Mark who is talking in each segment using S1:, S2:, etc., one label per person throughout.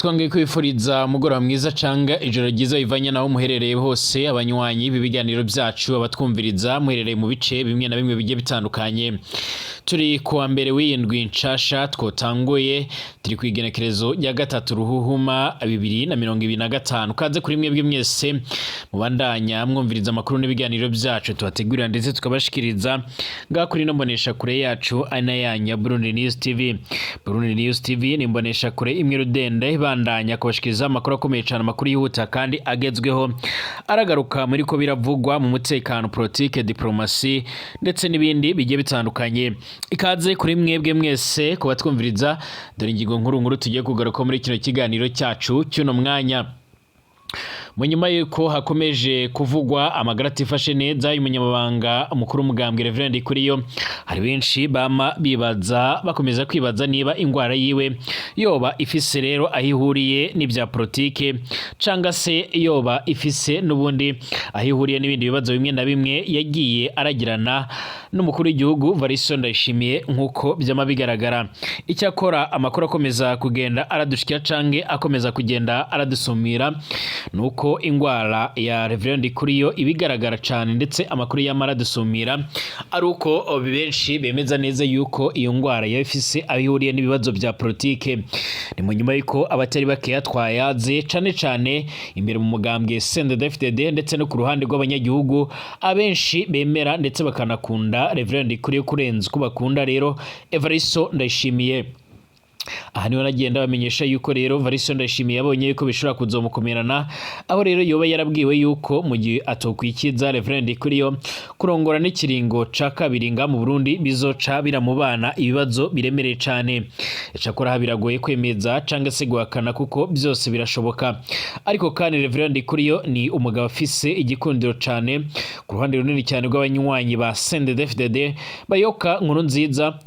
S1: Twongeye kwifuriza umugoroba mwiza canga ijoro ryiza bivanye naho muherereye hose, abanywanyi b'ibiganiro byacu, abatwumviriza muherereye mu bice bimwe na bimwe bigiye bitandukanye. Turi kuwa mbere w'iyindwi nshasha twotanguye, turi ku igenekerezo rya 3 Ruhuhuma 2025. Kaze kuri mwebwe mwese mubandanya mwumviriza amakuru n'ibiganiro byacu tubategurira ndetse tukabashikiriza ngaha kuri ino mbonesha kure yacu ari na yanyu ya Burundi News TV. Burundi News TV ni imbonesha kure imwe rudende ibandanya kubashikiriza amakuru akomeye cyane, amakuru yihuta kandi agezweho, aragaruka muri ko biravugwa mu mutekano, politike, diplomasi ndetse n'ibindi bigiye bitandukanye. Ikaze kuri mwebwe mwese kubatwumviriza. Dore ingingo nkuru nkuru tugiye kugaruka muri kino kiganiro cyacu cy'uno mwanya. Mu nyuma y'uko hakomeje kuvugwa amagara atifashe neza y'umunyamabanga mukuru w'umugambwe Reverend Ndikuriyo, hari benshi bama bibaza, bakomeza kwibaza niba ingwara yiwe yoba ifise rero aho ihuriye n'ibya politike, canga se yoba ifise n'ubundi aho ihuriye n'ibindi bibazo bimwe na bimwe yagiye aragirana n'umukuru w'igihugu Varisto Ndayishimiye, nk'uko byama bigaragara. Icyakora amakuru akomeza kugenda aradushikira canke akomeza kugenda aradusumira nuko ingwara ya Reverend Ndikuriyo ibigaragara cane, ndetse amakuru yamara dusumira ari uko benshi bemeza neza yuko iyo ngwara yaba ifise aho ihuriye n'ibibazo bya politike. Ni mu nyuma yuko abatari bakeya twayaze cane cane imbere mu mugambwe CNDD-FDD ndetse no ku ruhande rw'abanyagihugu, abenshi bemera ndetse bakanakunda Reverend Ndikuriyo kurenza uko bakunda rero Evaristo Ndayishimiye. Aha niho nagenda bamenyesha yuko rero Varisto Ndayishimiye yabonye yuko bishobora kuzomukomerana, aho rero yoba yarabwiwe yuko mu gihe atokwikiza Reverend Ndikuriyo kurongora n'ikiringo ca kabiri nga mu Burundi bizoca biramubana ibibazo biremereye cane. Icakora biragoye kwemeza canke se guhakana kuko byose birashoboka. Ariko kandi Reverend Ndikuriyo ni umugabo afise igikundiro cane ku ruhande runini cyane rw'abanywanyi ba CNDD-FDD bayoka nkuru nziza.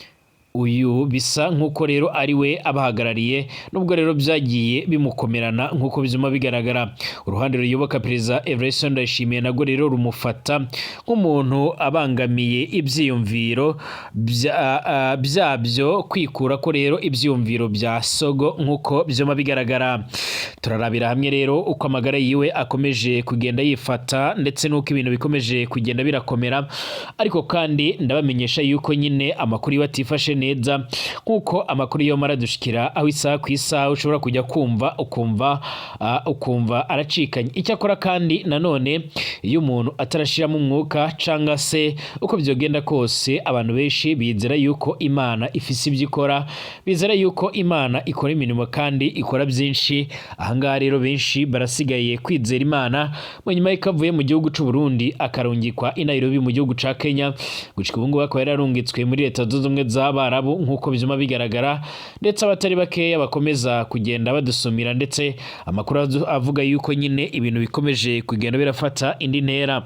S1: Uyu bisa nk'uko rero ari we abahagarariye, nubwo rero byagiye bimukomerana nk'uko bizuma bigaragara. Uruhande ruyoboka Perezida Evariste Ndayishimiye nabwo rero rumufata nk'umuntu abangamiye ibyiyumviro byabyo, kwikura ko rero ibyiyumviro bya sogo nk'uko byuma bigaragara. Turarabira hamwe rero uko amagara yiwe akomeje kugenda yifata ndetse n'uko ibintu bikomeje kugenda birakomera. Ariko kandi ndabamenyesha yuko nyine amakuru yiwe atifashe neza, nk'uko amakuru yo maradushikira, aho isaha ku isaha ushobora kujya kumva ukumva aracikanye. Icyakora kandi nanone iyo umuntu atarashiramo umwuka canga se uko byogenda kose, abantu benshi bizera yuko Imana ifise ibyo ikora, bizera yuko Imana ikora imirimo kandi ikora byinshi. Ahangaha rero benshi barasigaye kwizera Imana mu nyuma y'uko avuye mu gihugu c'u Burundi akarungikwa i Nairobi mu gihugu ca Kenya. Gushika ubu ngubu akaba yararungitswe muri Leta Zunze Ubumwe z'Abarabu nk'uko bizuma bigaragara, ndetse abatari bakeya bakomeza kugenda badusumira, ndetse amakuru avuga yuko nyine ibintu bikomeje kugenda birafata indi ntera.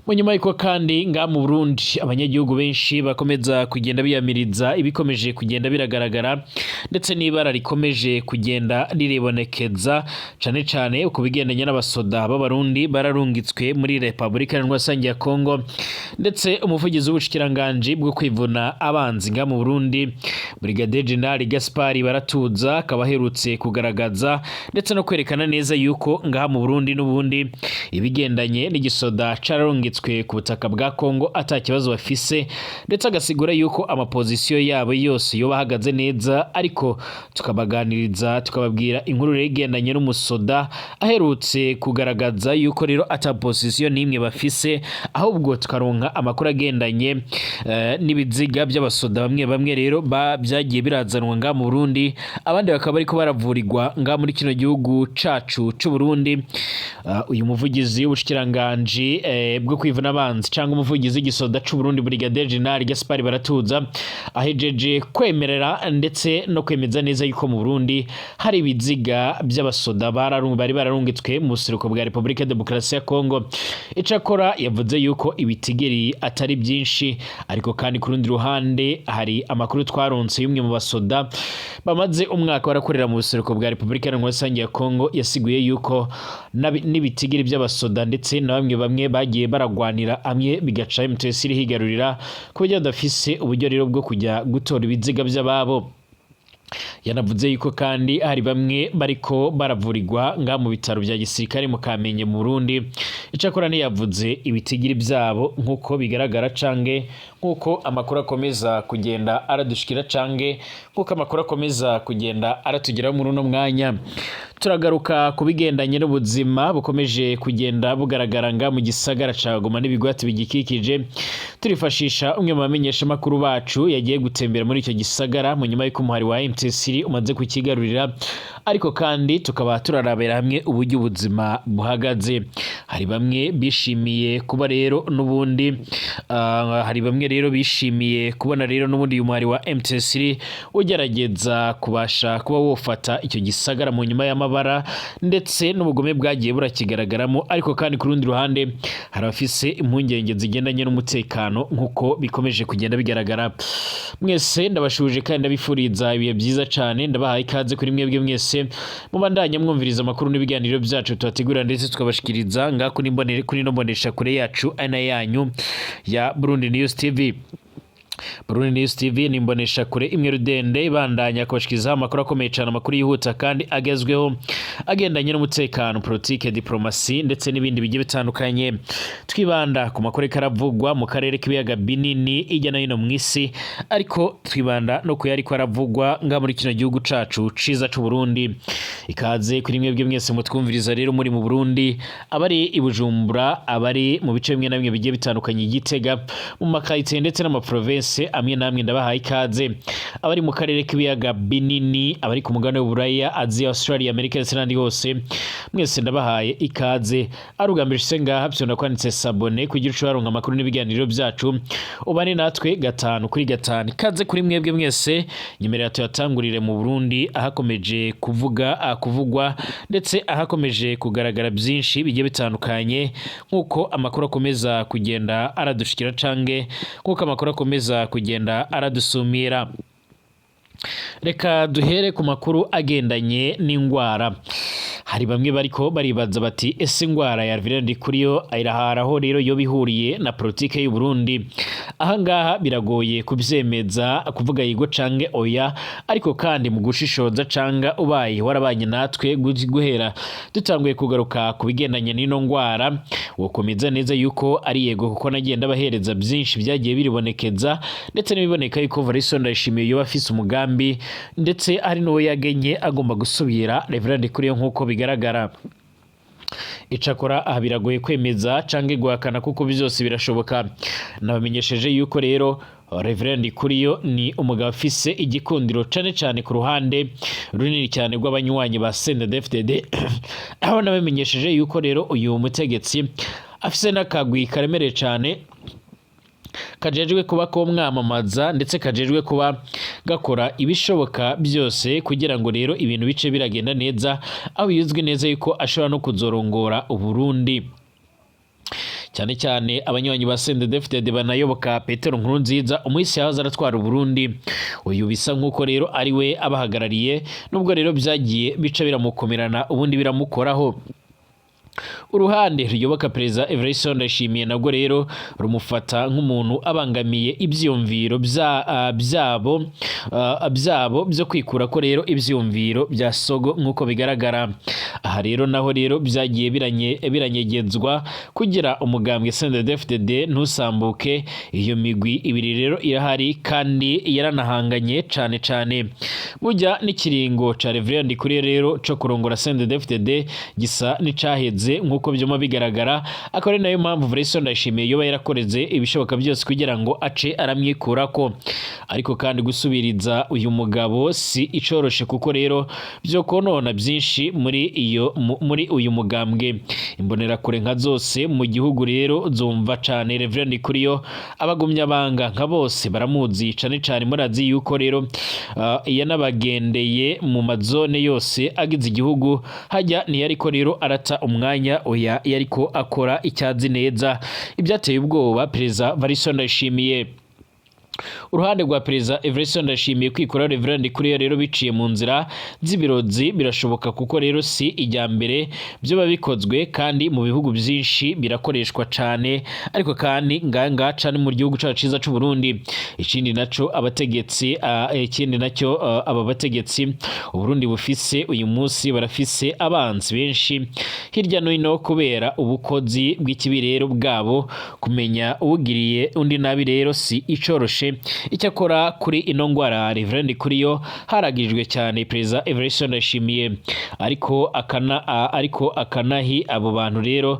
S1: Mu nyuma y'uko kandi nga mu Burundi abanyagihugu benshi bakomeza kugenda biyamiriza ibikomeje kugenda biragaragara ndetse n'ibara rikomeje kugenda riribonekeza cane cane ku bigendanye n'abasoda b'Abarundi bararungitswe muri Repubulika Iharanira ya Kongo, ndetse umuvugizi w'ubushikiranganji bwo kwivuna abanzi nga mu Burundi, Brigadier General Gaspard Baratuza, akaba aherutse kugaragaza ndetse no kwerekana neza yuko ngaha mu Burundi n'ubundi ibigendanye n'igisoda cararungitswe ku butaka bwa Kongo ata kibazo bafise, ndetse agasigura yuko amapozisiyo yabo yose yoba ahagaze neza. Ariko tukabaganiriza, tukababwira inkuru rero igendanye n'umusoda aherutse kugaragaza yuko rero ata pozisiyo n'imwe bafise, ahubwo tukaronka amakuru agendanye n'ibiziga by'abasoda bamwe bamwe rero byagiye birazanwa nga mu Burundi, abandi bakaba bariko baravurirwa nga muri kino gihugu cacu c'u Burundi. Uyu muvugizi w'ubushikiranganji bwo kwivuna abanzi cyangwa umuvugizi w'igisoda c'u Burundi, Brigadier General Gaspard Baratuza, ahejeje kwemerera ndetse no kwemeza neza yuko mu Burundi hari ibiziga by'abasoda bari bararungitswe mu buseruko bwa Repubulika Demokarasi ya Kongo. Icakora yavuze yuko ibitigiri atari byinshi. Ariko kandi ku rundi ruhande hari amakuru twaronse y'umwe mu basoda bamaze umwaka barakorera mu buseruko bwa Repubulika Iharanira ya Kongo, yasiguye yuko n'ibitigiri by'abasoda ndetse na bamwe bamwe bagiye baragwanira amwe bigaca M23 irihigarurira ku buryo badafise uburyo rero bwo kujya gutora ibiziga by'ababo. Yanavuze yuko kandi hari bamwe bariko baravurirwa nga mu bitaro vya gisirikare mu Kamenge mu Burundi. Icakora ntiyavuze ibitigiri vyabo nk'uko bigaragara canke nk'uko amakuru akomeza kugenda aradushikira canke nk'uko amakuru akomeza kugenda aratugeraho muri uno mwanya. Turagaruka ku bigendanye n'ubuzima bukomeje kugenda bugaragara nga mu gisagara ca Goma n'ibigwati bigikikije. Turifashisha umwe mu bamenyeshamakuru bacu yagiye gutembera muri icyo gisagara mu nyuma y'uko umuhari wa M23 umaze kukigarurira, ariko kandi tukaba turarabira hamwe uburyo ubuzima buhagaze. Hari bamwe bishimiye kuba rero n'ubundi hari bamwe rero bishimiye kubona rero n'ubundi uyu muhari wa M23 ugerageza kubasha kuba wofata icyo gisagara mu nyuma y'amabara ndetse n'ubugome bwagiye burakigaragaramo, ariko kandi ku rundi ruhande hari abafise impungenge zigendanye n'umutekano nk'uko bikomeje kugenda bigaragara. Mwese ndabashuje kandi ndabifuriza ibihe byiza cyane. Ndabahaye ikaze kuri mwebwe mwese mubandanya mwumviriza amakuru n'ibiganiro byacu tubategurira ndetse tukabashikiriza ngaha kuri mbonere kuri no mbonesha kure yacu ana yanyu ya Burundi News TV. Burundi News TV ni imbonesha kure imwe rudende ibandanya kubashikirizaho amakuru akomeye cyane, amakuru yihuta kandi agezweho agendanye n'umutekano, politike, diplomasi ndetse n'ibindi bigiye bitandukanye. Twibanda ku makuru ariko aravugwa mu karere k'ibiyaga binini hirya no hino mu isi, ariko twibanda no ku yariko aravugwa nga muri kino gihugu cacu ciza c'u Burundi. Ikaze kuri mwebwe mwese mutwumviriza rero muri mu Burundi, abari i Bujumbura, abari mu bice bimwe na bimwe bigiye bitandukanye, i Gitega, mu makaritsiye ndetse n'amaprovinsi amwe n'amwe, ndabahaye ikaze. Abari mu karere k'ibiyaga binini, abari ku mugabane w'Uburaya, Aziya, Australia, Amerika ndetse n'ahandi hose, mwese ndabahaye ikaze. Ari ubwa mbere ushitse ngaha, vyonda kwanditse s'abonner kugira uce waronka amakuru n'ibiganiro byacu, ubane natwe gatanu kuri gatanu. Ikaze kuri mwebwe mwese. Nyemerera tuyatangurire mu Burundi, ahakomeje kuvuga kuvugwa ndetse ahakomeje kugaragara byinshi bigiye bitandukanye nk'uko amakuru akomeza kugenda aradushikira canke nk'uko amakuru akomeza kugenda aradusumira. Reka duhere ku makuru agendanye n'ingwara. Hari bamwe bariko baribaza bati: "Ese ingwara ya Reverend Ndikuriyo iraharaho rero yo bihuriye na politike y'u Burundi?" Ahangaha biragoye kuvyemeza, kuvuga yego canke oya, ariko kandi mu gushishoza canga ubaye warabanye natwe guhera dutanguye kugaruka ku bigendanye n'ino ngwara, wokomeza neza yuko ari yego, kuko nagiye ndabahereza byinshi byagiye biribonekeza ndetse n'ibiboneka yuko Variso Ndayishimiye yoba afise umugambi ndetse ari n'uwo yagenye agomba gusubira Reverend Ndikuriyo nk'uko bigaragara. Icakora aha biragoye kwemeza canke guhakana kuko byose birashoboka. Nabamenyesheje yuko rero Reverend Ndikuriyo ni umugabo afise igikundiro cane cane ku ruhande runini cyane rw'abanywanyi ba CNDD-FDD, aho nabamenyesheje yuko rero uyu mutegetsi afise n'akagwi karemereye cane kajejwe kuba ko mwamamaza ndetse kajejwe kuba gakora ibishoboka byose kugira ngo rero ibintu bice biragenda neza, aho bizwi neza yuko ashobora no kuzorongora Uburundi. Cyane cyane abanywanyi ba CNDD-FDD banayoboka Petero Nkurunziza, umuhisi yahoze aratwara Uburundi. Uyu bisa nk'uko rero ari we abahagarariye, nubwo rero byagiye bica biramukomerana ubundi biramukoraho. Uruhande ruyoboka Perezida Evariste Ndayishimiye nabwo rero rumufata nk'umuntu abangamiye ivyiyumviro byabo byo kwikura ko rero ivyiyumviro bya Sogo nk'uko bigaragara. Aha rero naho rero byagiye biranyegezwa kugira umugambwe CNDD-FDD ntusambuke. Iyo migwi ibiri rero irahari kandi yaranahanganye cane cane. Burya n'ikiringo ca Reverend Ndikuriyo rero co kurongora CNDD-FDD gisa n'icaheze nk'uko byuma bigaragara, akaba ari nayo mpamvu Evariste Ndayishimiye yoba yarakoreze ibishoboka byose kugira ngo ace aramwikurako. Ariko kandi gusubiriza uyu mugabo si icoroshe, kuko rero byo konona byinshi muri uyu mugambwe. Imbonerakure nka zose mu gihugu rero zumva cane Reverend Ndikuriyo, abagumya banga nka bose baramuzi cane cane. Murazi yuko rero yanabagendeye mu mazone yose agize igihugu. Hajya ntiyariko rero arata umwanya, oya, yariko akora icyazi neza, ibyateye ubwoba Perezida Evariste Ndayishimiye. Uruhande rwa Perezida Evariste Ndayishimiye, kwikura Reverend Ndikuriyo rero biciye mu nzira z'ibirozi birashoboka, kuko rero si ijya mbere byoba bikozwe, kandi mu bihugu byinshi birakoreshwa cane, ariko kandi nganga cane mu gihugu cacu ciza c'u Burundi. Ikindi naco abategetsi ikindi nacyo aba bategetsi Uburundi bufise uyu munsi barafise abanzi benshi hirya no hino kubera ubukozi bw'ikibi rero bwabo. Kumenya uwugiriye undi nabi rero si icoroshe. Icyakora kuri ino ngwara Reverend Ndikuriyo haragijwe cyane Perezida Evariste Ndayishimiye, ariko akanahi abo bantu rero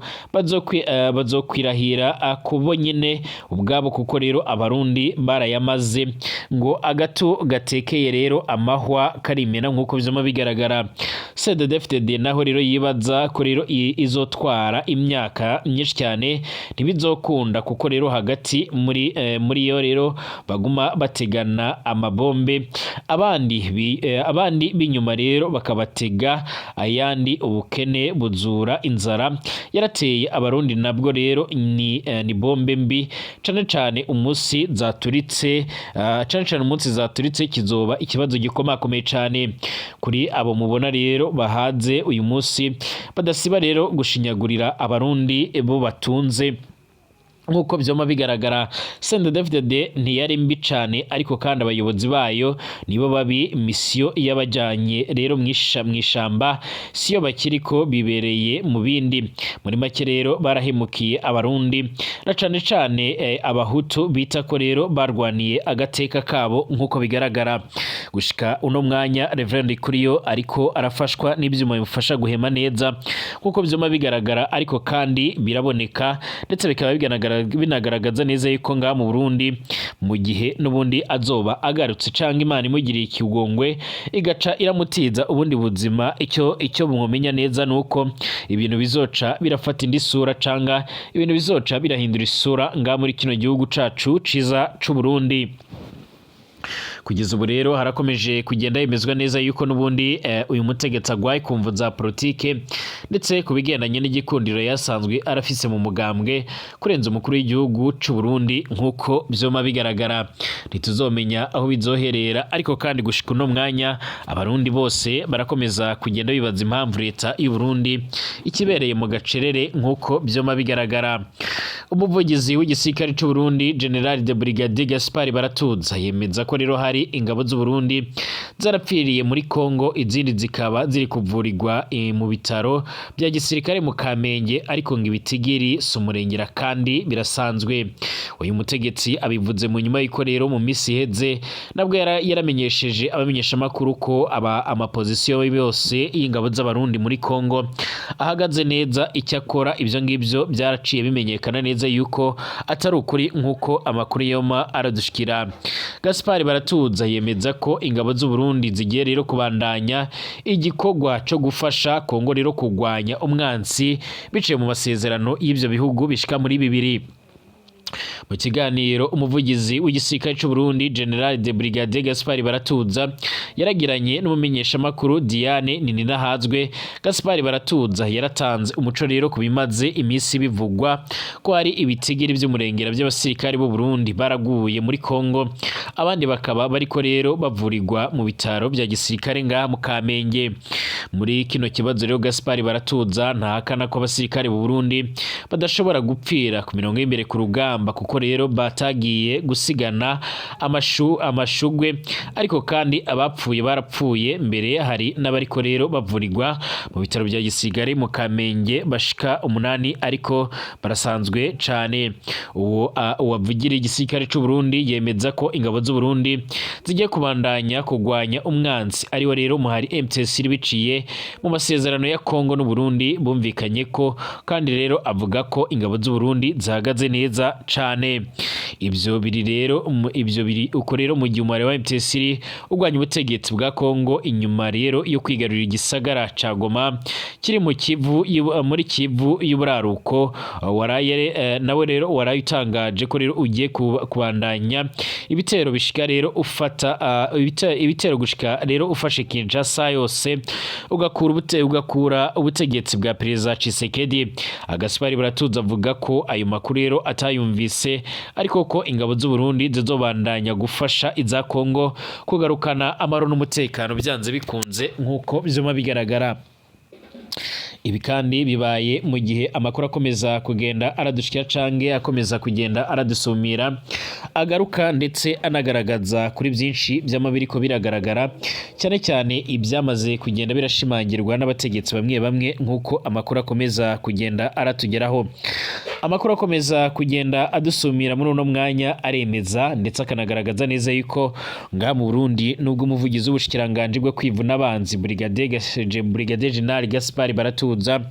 S1: bazokwirahira kubo nyine ubwabo, kuko rero Abarundi barayamaze ngo agato gatekeye rero amahwa karimena, nk'uko bizoma bigaragara. CNDD-FDD naho rero yibaza ko rero izotwara imyaka myinshi cyane, ntibizokunda, kuko rero hagati muri yo rero baguma bategana amabombe, abandi b'inyuma rero bakabatega ayandi. Ubukene buzura inzara yarateye Abarundi, nabwo rero ni bombe mbi cane cane umunsi zaturitse, cane cane umunsi zaturitse kizoba ikibazo gikomakomeye cane kuri abo mubona rero bahaze uyu munsi, badasiba rero gushinyagurira Abarundi bo batunze, nk'uko vyoma bigaragara. CNDD-FDD ntiyari mbi cane, ariko kandi abayobozi bayo nibo babi. Misiyo y'abajanye rero mwishamba siyo bakiriko, bibereye mu bindi. Muri make rero barahemukiye Abarundi na cane cane Abahutu bita ko rero barwaniye agateka kabo, nk'uko bigaragara. Gushika uno mwanya Reverend Ndikuriyo ariko arafashwa n'ivyuma bimufasha guhema neza, nk'uko vyoma bigaragara, ariko kandi biraboneka ndetse bikaba binagaragaza neza yuko ngaha mu Burundi, mu gihe n'ubundi azoba agarutse canke Imana imugiriye ikigongwe igaca iramutiza ubundi buzima, icyo mwomenya neza nuko ibintu bizoca birafata indi sura, canga ibintu bizoca birahindura isura ngaha muri kino gihugu cacu ciza c'u Burundi. Kugeza ubu rero harakomeje kugenda yemezwa neza yuko n'ubundi uyu mutegetsi agwaye ku mvu za politike, ndetse ku bigendanye n'igikundiro yasanzwe arafise mu mugambwe kurenza umukuru w'igihugu c'u Burundi, nk'uko vyoma bigaragara. Ntituzomenya aho bizoherera, ariko kandi gushika uno mwanya Abarundi bose barakomeza kugenda bibaza impamvu leta y'u Burundi ikibereye mu gacerere, nk'uko vyoma bigaragara. Umuvugizi w'igisirikare c'u Burundi, General de Brigade Gaspard Baratuza, yemeza ko rero hari ingabo z'u Burundi zarapfiriye muri Kongo, izindi zikaba ziri kuvurirwa mu bitaro bya gisirikare mu Kamenge, ariko ngo ibitigiri si umurengera kandi birasanzwe. Uyu mutegetsi abivuze mu nyuma y'uko rero mu misi iheze nabwo yaramenyesheje abamenyeshamakuru ko aba amapozisiyo yose y'ingabo z'Abarundi muri Kongo ahagaze neza. Icyakora ibyo ngibyo byaraciye bimenyekana neza yuko atari ukuri, nk'uko amakuru yoma aradushikira. Gaspard Baratuza yemeza ko ingabo z'u Burundi zigiye rero kubandanya igikorwa co gufasha Kongo rero kugwanya umwansi biciye mu masezerano y'ivyo bihugu bishika muri bibiri. Mu kiganiro umuvugizi w'igisirikare c'u Burundi, General de Brigade Gaspard Baratuza, yaragiranye n'umumenyeshamakuru Diane Nininahazwe, Gaspard Baratuza yaratanze umuco rero ku bimaze iminsi bivugwa ko hari ibitigiri vy'umurengera by'abasirikare b'u Burundi baraguye muri Kongo, abandi bakaba bariko rero bavurirwa mu bitaro bya gisirikare ngaha mu Kamenge. Muri kino kibazo rero Gaspard Baratuza ntahakana ko abasirikare b'u Burundi badashobora gupfira ku mirongo y'imbere ku rugamba, kuko rero batagiye gusigana amashugwe, ariko kandi abapfuye barapfuye. Mbere hari n'abariko rero bavurirwa mu bitaro bya gisirikare mu Kamenge bashika 8, ariko barasanzwe cane. Uwo uwavugira igisirikare c'u Burundi yemeza ko ingabo z'u Burundi zigiye kubandanya kugwanya umwansi, ariwe rero muhari MTC, biciye mu masezerano ya Kongo n'u Burundi bumvikanye ko, kandi rero avuga ko ingabo z'u Burundi zihagaze neza cane. Ivyo biri uko rero mu gihe umubare wa MTC urwanya ubutegetsi bwa Kongo, inyuma rero yo kwigarurira igisagara ca Goma kiri mu Kivu muri Kivu y'uburaruko, waraye nawe rero waraye utangaje ko rero ugiye kubandanya ibitero bishika rero ufata ibitero gushika rero ufashe Kinshasa yose, ugakura ubutegetsi bwa Perezida Tshisekedi. Gaspard Baratuza avuga ko ayo makuru rero atayumvise, ariko ko ingabo z'u Burundi zizobandanya gufasha iza Kongo kugarukana amahoro n'umutekano byanze bikunze, nk'uko vyuma bigaragara. Ibi kandi bibaye mu gihe amakuru akomeza kugenda aradushikira canke akomeza kugenda aradusumira, agaruka ndetse anagaragaza kuri byinshi byama biriko biragaragara, cyane cyane ibyamaze kugenda birashimangirwa n'abategetsi bamwe bamwe, nk'uko amakuru akomeza kugenda aratugeraho. Amakuru akomeza kugenda adusumira muri uno mwanya aremeza ndetse akanagaragaza neza yuko ngaha mu Burundi, nubwo umuvugizi w'ubushikiranganji bwo kwivuna abanzi, Brigadier General Gaspard Baratuza,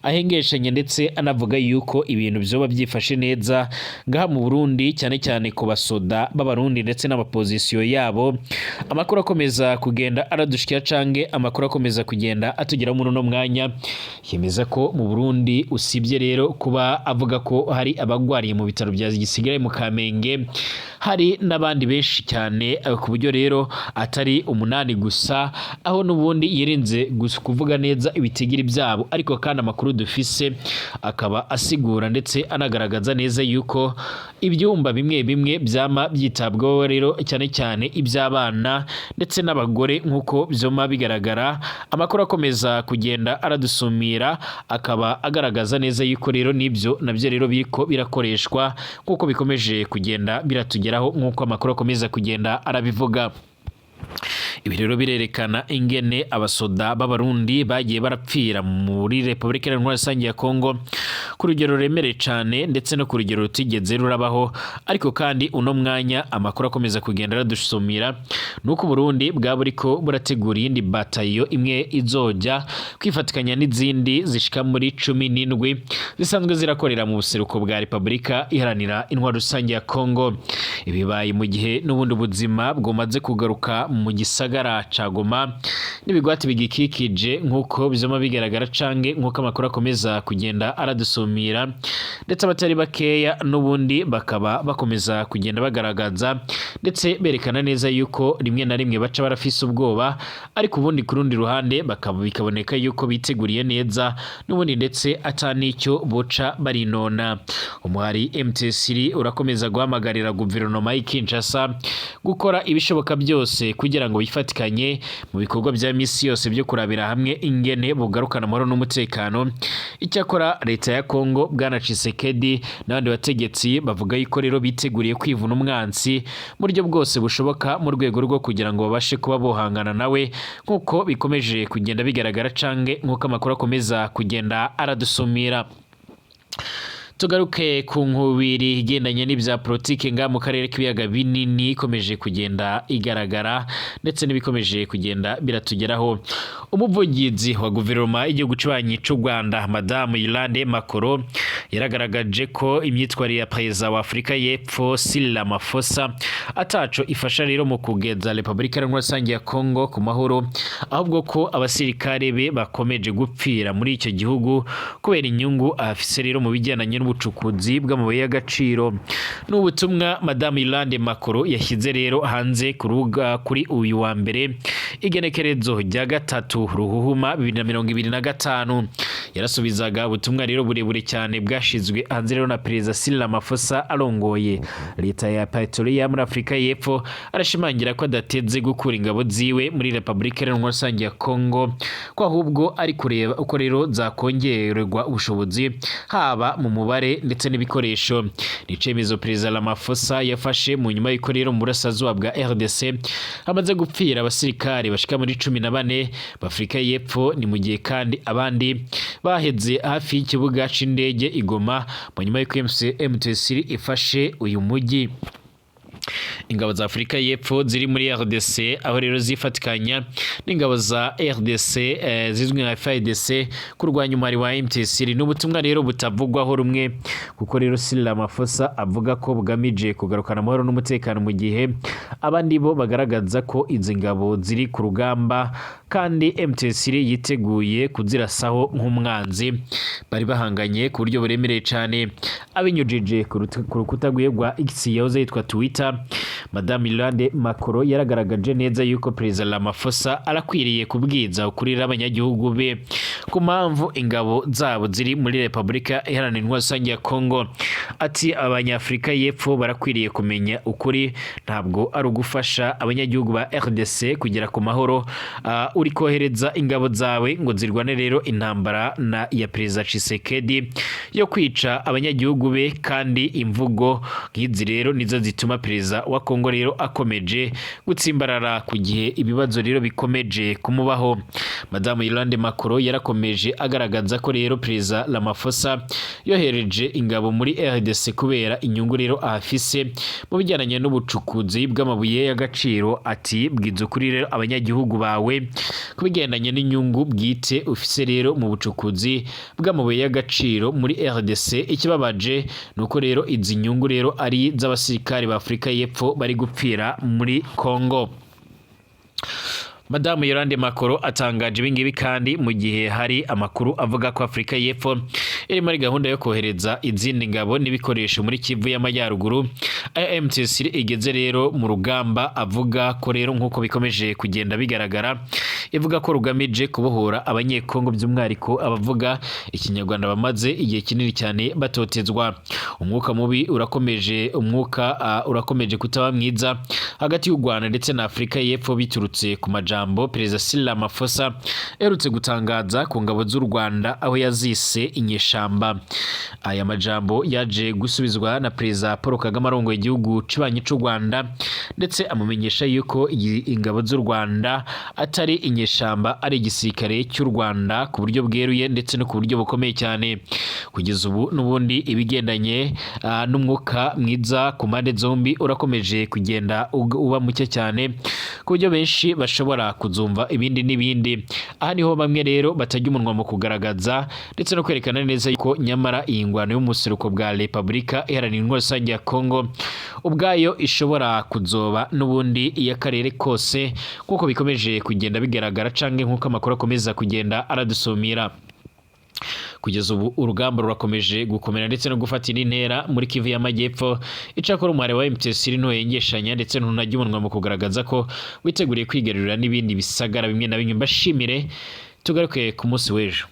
S1: ahengeshanye ndetse anavuga yuko ibintu vyoba byifashe neza ngaha mu Burundi, cyane cyane ku basoda b'Abarundi ndetse n'amapozisiyo yabo, amakuru akomeza kugenda aradushikira canke amakuru akomeza kugenda atugeraho muri uno mwanya yemeza ko mu Burundi, usibye rero kuba avuga ko hari abagwariye mu bitaro bya gisigaye mu Kamenge, hari n'abandi benshi cyane, ku buryo rero atari 8 gusa, aho n'ubundi yirinze kuvuga neza ibitigiri byabo. Ariko kandi amakuru dufise akaba asigura ndetse anagaragaza neza yuko ibyumba bimwe bimwe byama byitabwaho rero, cyane cyane iby'abana ndetse n'abagore, nk'uko byoma bigaragara. Amakuru akomeza kugenda aradusumira akaba agaragaza neza yuko rero n'ibyo nabyo rero biriko birakoreshwa, nk'uko bikomeje kugenda biratugeraho, nk'uko amakuru akomeza kugenda arabivuga. Ibi rero birerekana ingene abasoda b'Abarundi bagiye barapfira muri Repubulika Iharanira Rusange ya Kongo ku rugero ruremereye cane ndetse no ku rugero rutigeze rurabaho. Ariko kandi uno mwanya amakuru akomeza kugenda aradusumira nuko Burundi bwaba buriko burategura iyindi batayo imwe izoja kwifatikanya n'izindi zishika muri 17 zisanzwe zirakorera mu buseruko bwa Repubulika Iharanira Intwaro Rusange ya Kongo. Ibibaye mu gihe n'ubundi ubuzima bwumaze kugaruka mu gisagara ca Goma n'ibigwati bigikikije, nk'uko bizoma bigaragara canke nk'uko amakuru akomeza kugenda aradusumira, ndetse abatari bakeya n'ubundi bakaba bakomeza kugenda bagaragaza ndetse berekana neza yuko rimwe na rimwe baca barafise ubwoba, ariko ubundi ku rundi ruhande bakaba bikaboneka yuko biteguriye neza n'ubundi ndetse ata n'icyo boca barinona. Umuhari M23 urakomeza guhamagarira guverinoma y'i Kinshasa gukora ibishoboka byose kugira ngo bifatikanye mu bikorwa bya misi yose byo kurabira hamwe ingene bugarukana amahoro n'umutekano. Icyakora leta ya Kongo, bwana Tshisekedi n'abandi bategetsi, bavuga yuko rero biteguriye kwivuna umwansi mu buryo bwose bushoboka mu rwego rwo kugira ngo babashe kuba bohangana nawe, nk'uko bikomeje kugenda bigaragara canke nk'uko amakuru akomeza kugenda aradusumira. Tugaruke ku nkubiri igendanye n'ibya politiki nga mu karere k'ibiyaga binini ikomeje kugenda igaragara ndetse n'ibikomeje kugenda biratugeraho. Umuvugizi wa guverinoma y'igihugu cy'ububanyi cy'u Rwanda, Madamu Yolande Makolo, yaragaragaje ko imyitwarire ya perezida wa Afurika y'Epfo Cyril Ramaphosa ataco ifasha rero mu kugeza Repubulika Iharanira Rusange ya Kongo ku mahoro, ahubwo ko abasirikare be bakomeje gupfira muri icyo gihugu kubera inyungu afise rero mu bijyanye n'ubucukuzi bw'amabuye y'agaciro. Ni ubutumwa Madamu Yolande Makolo yashyize rero hanze ku rubuga kuri uyu wa mbere, igenekerezo rya 3 Ruhuhuma 2025. Yarasubizaga ubutumwa rero burebure cyane bwashizwe hanze rero na perezida Cyril Ramaphosa arongoye leta ya Pretoria muri Afurika y'Epfo, arashimangira ko adateze gukura ingabo ziwe muri Repubulika Iharanira Rusange ya Kongo, ko ahubwo ari kureba uko rero zakongererwa ubushobozi haba mu mubare ndetse n'ibikoresho. Ni icemezo perezida Ramaphosa yafashe mu nyuma y'uko rero mu burasirazuba bwa RDC hamaze gupfira abasirikare bashika muri 14 b'Afurika y'Epfo. Ni mu gihe kandi abandi baheze hafi y'ikibuga c'indege i Goma mu nyuma y'uko M23 ifashe uyu mujyi. Ingabo za Afurika y'Epfo ziri muri RDC, aho rero zifatikanya n'ingabo za RDC zizwi nka FARDC kurwanya umubare wa M23. Ni ubutumwa rero butavugwaho rumwe, kuko rero Cyril Ramaphosa avuga ko bugamije kugarukana amahoro n'umutekano, mu gihe abandi bo bagaragaza ko izi ngabo ziri ku rugamba kandi M23 yiteguye kuzirasaho nk'umwanzi bari bahanganye ku buryo buremereye cyane. Abinyujije ku rukuta rwiwe rwa X yahoze yitwa Twitter, Madame Yolande Makolo yaragaragaje neza yuko Perezida Ramaphosa arakwiriye kubwiza ukuri abanyagihugu be ku mpamvu ingabo zabo ziri muri Repubulika Iharanira Intwaro Rusange ya Kongo. Ati Abanyafurika y'Epfo barakwiriye kumenya ukuri, ntabwo ari ugufasha abanyagihugu ba RDC kugera ku mahoro uri kohereza ingabo zawe ngo zirwane rero intambara na ya Perezida Tshisekedi yo kwica abanyagihugu be. Kandi imvugo nk'izi rero nizo zituma perezida wa Kongo rero akomeje gutsimbarara ku gihe ibibazo rero bikomeje kumubaho. Madamu Yolande Makolo yarakomeje agaragaza ko rero Perezida Ramaphosa yohereje ingabo muri RDC kubera inyungu rero ahafise mu bijyanye n'ubucukuzi bw'amabuye y'agaciro. Ati bwiza ukuri rero abanyagihugu bawe ku bigendanye n'inyungu bwite ufise rero mu bucukuzi bw'amabuye y'agaciro muri RDC. Ikibabaje ni uko rero izi nyungu rero ari iz'abasirikare ba Afurika y'Epfo bari gupfira muri Congo. Madamu Yolande Makolo atangaje ibingibi kandi mu gihe hari amakuru avuga ko Afurika y'Epfo iri muri gahunda yo kohereza izindi ngabo n'ibikoresho muri Kivu y'Amajyaruguru, aho M23 igeze rero mu rugamba avuga ko rero, nk'uko bikomeje kugenda bigaragara, ivuga ko rugamije kubohora Abanyekongo, by'umwihariko abavuga Ikinyarwanda bamaze igihe kinini cyane batotezwa. Umwuka mubi urakomeje, umwuka urakomeje kutaba mwiza hagati y'u Rwanda ndetse na Afurika y'Epfo, biturutse ku majambo Perezida Cyril Ramaphosa aherutse gutangaza ku ngabo z'u Rwanda, aho yazise inyeshamba. Aya majambo yaje gusubizwa na Perezida Paul Kagame arongoye igihugu cibanyi c'u Rwanda, ndetse amumenyesha yuko ingabo z'u Rwanda atari inyeshamba, ari igisirikare cy'u Rwanda ku buryo bweruye ndetse no ku buryo bukomeye cyane. Kugeza ubu n'ubundi ibigendanye n'umwuka mwiza ku mpande zombi urakomeje kugenda uba muke cyane, ku buryo benshi bashobora kuzumva ibindi n'ibindi. Aha niho bamwe rero batajya umunwa mu kugaragaza ndetse no kwerekana neza yuko nyamara iyi ngwano y'umuseruko bwa Repubulika Iharanira Intwaro Rusange ya Kongo ubwayo ishobora kuzoba n'ubundi iy'akarere kose, nk'uko bikomeje kugenda bigaragara canke nk'uko amakuru akomeza kugenda aradusumira. Kugeza ubu urugamba rurakomeje gukomera ndetse no gufata indi ntera muri Kivu y'Amajyepfo. Icakora umuhari wa M23 ntuhengeshanya ndetse ntunajya umunwa mu kugaragaza ko witeguriye kwigarurira n'ibindi bisagara bimwe na bimwe. Mbashimire, tugaruke ku munsi w'ejo.